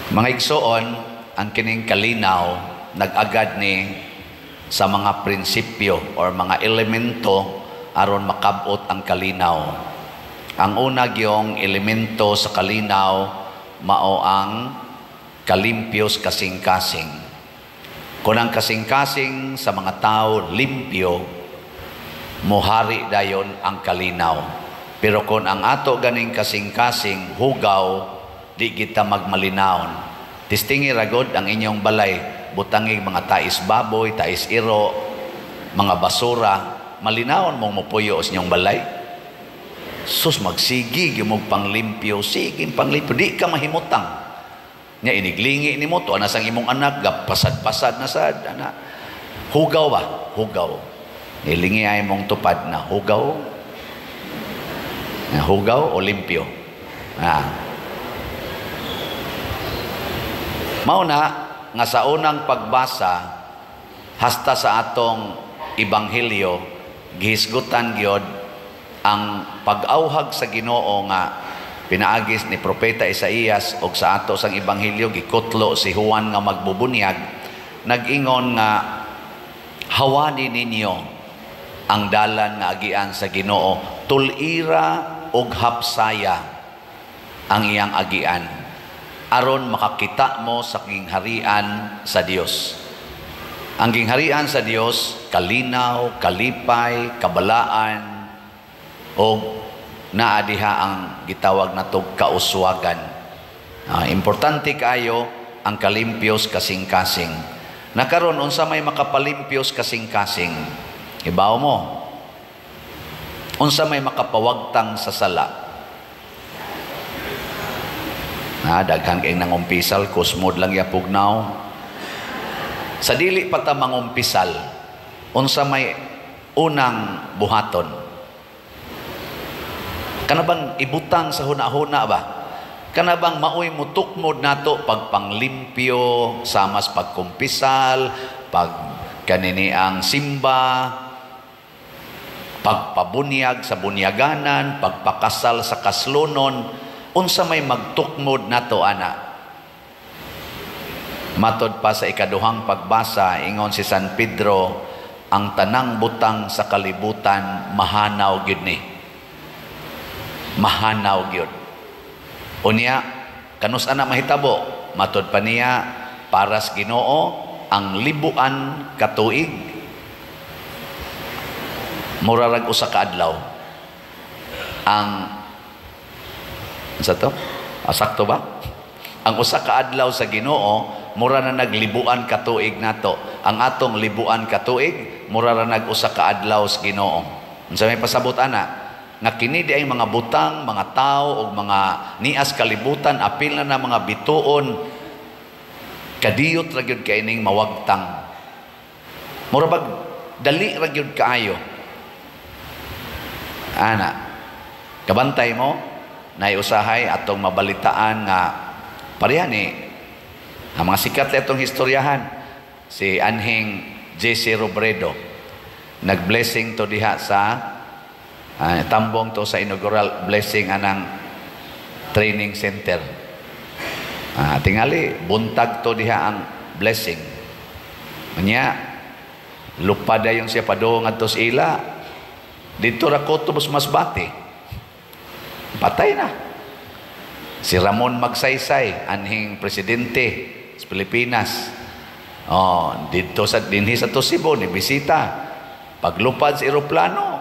Mga igsoon, ang kining kalinaw nag-agad ni sa mga prinsipyo or mga elemento aron makabot ang kalinaw. Ang una gyong elemento sa kalinaw mao ang kalimpios kasing-kasing. Kung ang kasing-kasing sa mga tao limpyo, muhari dayon ang kalinaw. Pero kung ang ato ganing kasing-kasing hugaw, di kita magmalinawon. Testingi ragod ang inyong balay, butangi mga tais baboy, tais iro, mga basura, malinawon mong mupuyo sa inyong balay. Sus, magsigi gyud mong panglimpyo, sige panglimpyo, di ka mahimutang. Nya iniglingi nimo to ana sang imong anak, gapasad-pasad na sad ana. Hugaw ba? Hugaw. Nilingi ay mong tupad na hugaw. Na hugaw o limpyo. Ah. Mao na nga sa unang pagbasa hasta sa atong ebanghelyo, gihisgutan gyud ang pag-awhag sa Ginoo nga pinaagis ni Propeta Isaías og sa ato sang ebanghelyo gikutlo si Juan nga magbubunyag, nag-ingon nga hawani ninyo ang dalan nga agian sa Ginoo, tulira og hapsaya ang iyang agian aron makakita mo sa gingharian sa Dios. Ang gingharian sa Dios kalinaw, kalipay, kabalaan og naa diha ang gitawag natog kauswagan. Importante kaayo ang kalimpios kasing-kasing. Nakaron unsa may makapalimpios kasing-kasing? Ibaw mo. Unsa may makapawagtang sa sala? Daghan kay nangumpisal, kusmod lang yapugnaw. Sa dili pa ta mangumpisal, unsa may unang buhaton? Kana bang ibutang sa huna-huna ba? Kana bang maoy mutukmod nato pagpanglimpyo, samas pagkumpisal, pag kanini ang simba, pagpabunyag sa bunyaganan, pagpakasal sa kaslonon, unsa may magtukmod nato ana? Matod pa sa ikaduhang pagbasa, ingon si San Pedro, ang tanang butang sa kalibutan mahanaw gyud ni. Mahanaw gyud. Unya, kanus ana mahitabo? Matod pa niya, paras Ginoo ang libuan katuig mura rag usa ka adlaw. Ang unsa to? Sakto ba? Ang usa ka adlaw sa Ginoo mura na naglibuan katuig nato. Ang atong libuan katuig mura ra nag usa ka adlaw sa Ginoo. Unsa may pasabot ana? Nga kini di ay mga butang, mga tao ug mga nias kalibutan, apil na na mga bituon, kadiyot ra gyud kay ning mawagtang. Mura bag dali ra gyud kaayo. Ana, kabantay mo nay usahay atong mabalitaan nga pareha ni ang mga sikat na itong istoryahan, si Anhing J.C. Robredo, nagblessing to diha sa tambong to sa inaugural blessing anang training center. Tingali buntag to diha ang blessing. Unya lupa dayon siya padung ngadto sa ila didto ra kutob sa Masbate. Patay na. Si Ramon Magsaysay, anhing presidente sa Pilipinas. Oh, didto sa dinhi sa Cebu ni bisita. Paglupad sa eroplano,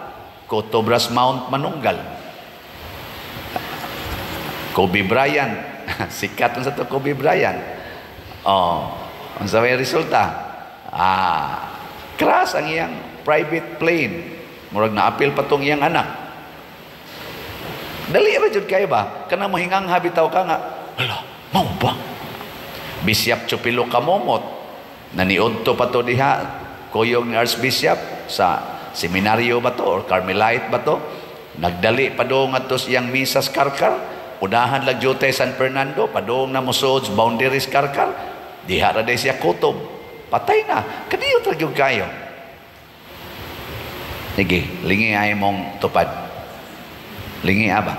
Cotobras Mount Manunggal. Kobe Bryant, sikat sa to Kobe Bryant. Oh, unsa may resulta? Crash ang iyang private plane. Murag naapil pa tong iyang anak. Dali ra jud kayo ba? Kana mohingang habitaw ka nga, hala, mao ba? Bishop Chupilo Kamomot, naniudto pa to diha, kuyog ni Archbishop sa seminaryo ba to or Carmelite ba to? Nagdali pa do ngadto sa iyang misas Karkar, unahan lag jutay San Fernando, padung na mosuod boundaries Karkar, diha ra day siya kutob. Patay na. Kadiyot ra gyud kayo. Sige, lingi ay mong tupad. Lingi aba.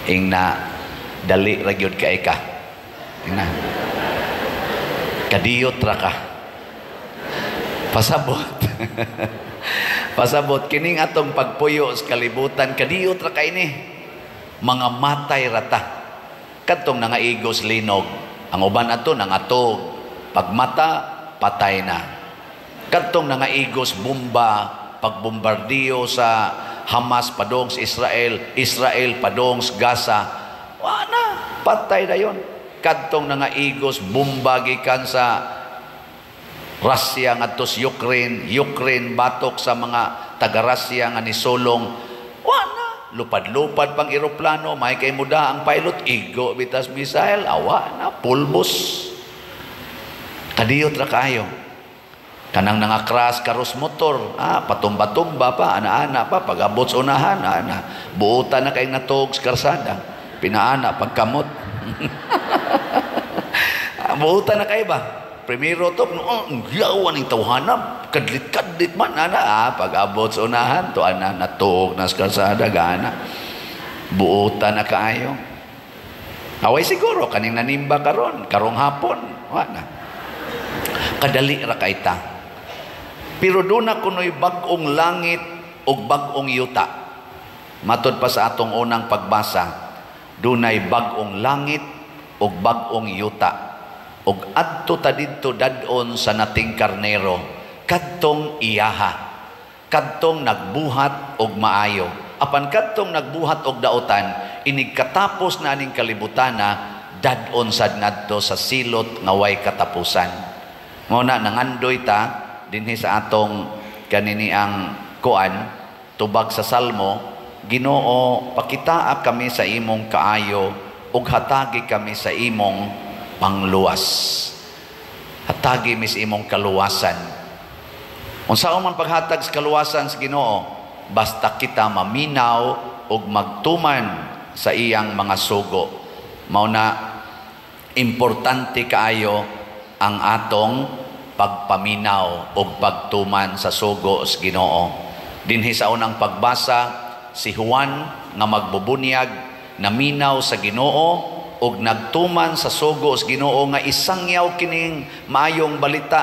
Ing na dali ra gyud kay ka. Tingnan. Kadiyot ra ka. Pasabot. Pasabot kining atong pagpuyo sa kalibutan, kadiyot ra kay ni. Mga matay rata. Kadtong nangaigos linog, ang uban ato nangatog. Pagmata, patay na. Kadtong nangaigos bomba, pagbombardiyo sa Hamas padong sa Israel, Israel padong sa Gaza, wa na, patay na yon. Kadtong nangaigos bomba gikan sa Russia ngadto sa Ukraine, Ukraine batok sa mga taga-Russia nga nisulong, wa na, lupad-lupad pang eroplano, may kay muda ang pilot, igo bitas missile, awa na, pulbos. Kadiyot ra kaayo. Kanang nangakras karos motor, patumba-tumba pa, ana-ana pa, pag-abot sa unahan, ana, buutan na kay natog sa karsada, pinaana, pagkamot. Buutan na kay ba? Primero to, oh, ang yawan ng tawhana, kadlit-kadlit man, ana, pag-abot sa unahan, to ana, natuog na sa karsada, gana. Buutan na kaayo. Away siguro, kaning nanimba karon, karong hapon, wala. Kadali ra kay ta. Pero doon na kuno'y bag-ong langit o bag-ong yuta. Matod pa sa atong unang pagbasa, dunay bag-ong langit o bag-ong yuta. Og adto ta didto dad-on sa nating karnero, kadtong iyaha, kadtong nagbuhat og maayo. Apan kadtong nagbuhat og daotan, inig katapos na aning kalibutana, dad-on sad ngadto sa silot nga way katapusan. Mao na nangandoy ta dinhi sa atong kanini ang kuan tubag sa Salmo, Ginoo, pakitaa kami sa imong kaayo ug hatagi kami sa imong pangluwas. Hatagi mi sa imong kaluwasan. Unsa man paghatag sa kaluwasan sa Ginoo, basta kita maminaw ug magtuman sa iyang mga sugo. Mao na importante kaayo ang atong pagpaminaw ug pagtuman sa sugo sa Ginoo. Dinhi sa unang pagbasa, si Juan nga magbubunyag naminaw sa Ginoo ug nagtuman sa sugo sa Ginoo nga isangyaw kining maayong balita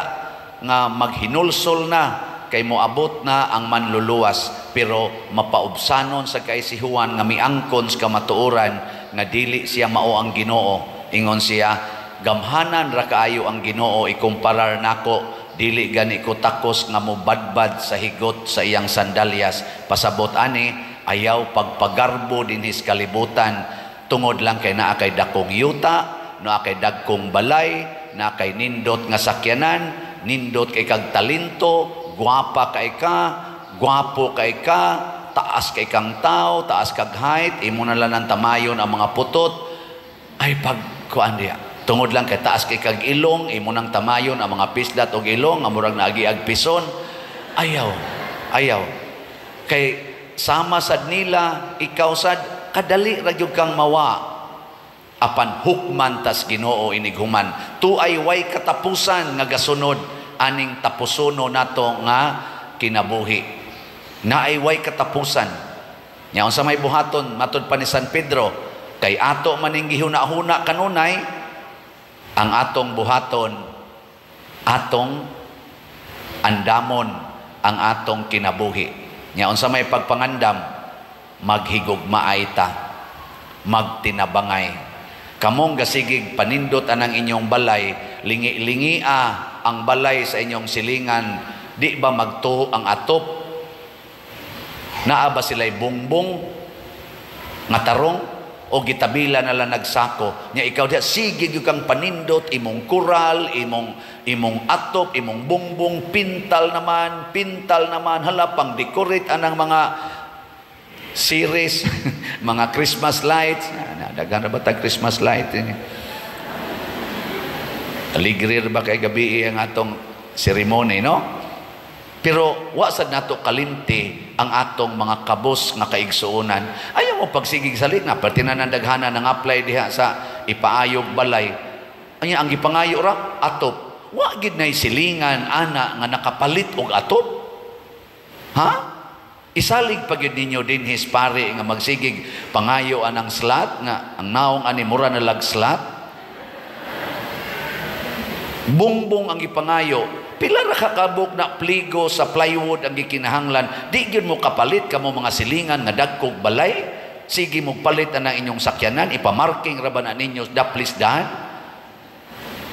nga maghinulsol na kay moabot na ang manluluwas, pero mapaubsanon sa kay si Juan nga miangkon sa kamatuoran nga dili siya mao ang Ginoo. Ingon siya, gamhanan ra kaayo ang Ginoo ikumparar nako, dili gani ko takos nga mobadbad sa higot sa iyang sandalyas. Pasabot ani, ayaw pagpagarbo dinhi sa kalibutan tungod lang kay naa kay dakong yuta, naa kay dagkong balay, naa kay nindot nga sakyanan, nindot kay kag talento, gwapa kay ka, gwapo kay ka, taas kay kang tao, taas kag height, imo na lang ang tamayon ang mga putot. Ay pagkuan diya. Tungod lang kay taas kay kag ilong, imo nang tamayon ang mga pislat og ilong, ang murag naagi ag pison. Ayaw, ayaw. Kay sama sad nila, ikaw sad, kadali ra gyud kang mawa. Apan hukman tas Ginoo inighuman. Tuay way katapusan nga gasunod aning tapusono nato nga kinabuhi. Naay way katapusan. Nya unsa may buhaton matud pa ni San Pedro, kay ato maning gihuna-huna kanunay, ang atong buhaton, atong andamon ang atong kinabuhi. Nya unsa may pagpangandam, maghigugmaay ta, magtinabangay. Kamong gasigig panindot anang inyong balay, lingi-lingia ang balay sa inyong silingan, di ba magtuo ang atop? Naa ba sila'y bungbong nga tarong o gitabila na lang nagsako? Nya ikaw diha sige gyud kang panindot imong kural, imong atop, imong bungbong, pintal naman, hala pang decorate anang mga series, mga Christmas lights. Daghan na ba tag Christmas light ini? Aligrir ba kay gabi ang atong ceremony, no? Pero wa sad nato kalimti ang atong mga kabos nga kaigsuonan. Ayaw mo pagsigig salit nga perti na ng daghana nang apply diha sa ipaayog balay. Anya ang gipangayo ra atop. Wa gid nay silingan ana nga nakapalit og atop. Ha? Isalig pa gyud ninyo dinhi pare nga magsigig pangayo anang slat nga ang naong ani mura na lag slat. Bongbong ang ipangayo. Pila ra ka kabuk na pligo sa plywood ang gikinahanglan. Di gyud mo kapalit kamo mga silingan nga dagkog balay. Sige mo palit ang inyong sakyanan, ipamarking ra ba na ninyo daplis dahan?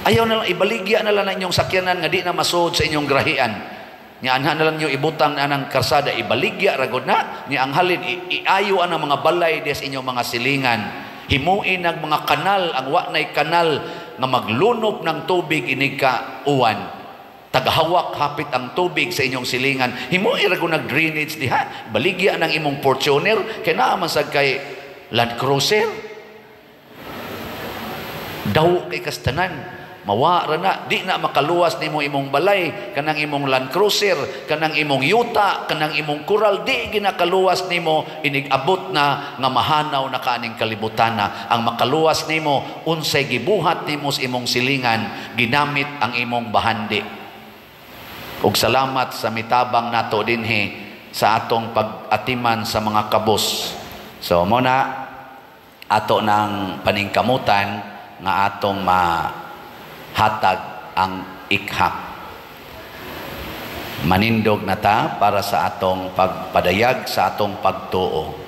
Ayaw na lang, ibaligya na lang na inyong sakyanan nga di na masuod sa inyong grahian. Nya anha na lang nyo ibutang na ng karsada, ibaligya ra gud na. Nya ang halin, iayo ang mga balay des inyong mga silingan. Himuin ang mga kanal, ang wa na'y kanal nga maglunop ng tubig inig ka uwan. Tagahawak hapit ang tubig sa inyong silingan. Himuin ra nag drainage diha. Baligya ng imong Fortuner kay naa man sad kay Land Cruiser. Daw kay kastanan. Mawa ra na, di na makaluwas nimo imong balay, kanang imong Land Cruiser, kanang imong yuta, kanang imong kural, di ginakaluwas nimo inig abot na nga mahanaw na kaaning kalibutana. Ang makaluwas nimo unsay gibuhat nimo sa imong silingan, ginamit ang imong bahandi. Ug salamat sa mitabang nato dinhi sa atong pag-atiman sa mga kabus. So mo na ato ng paningkamutan nga atong ma hatag ang ikhak. Manindog na ta para sa atong pagpadayag sa atong pagtuo.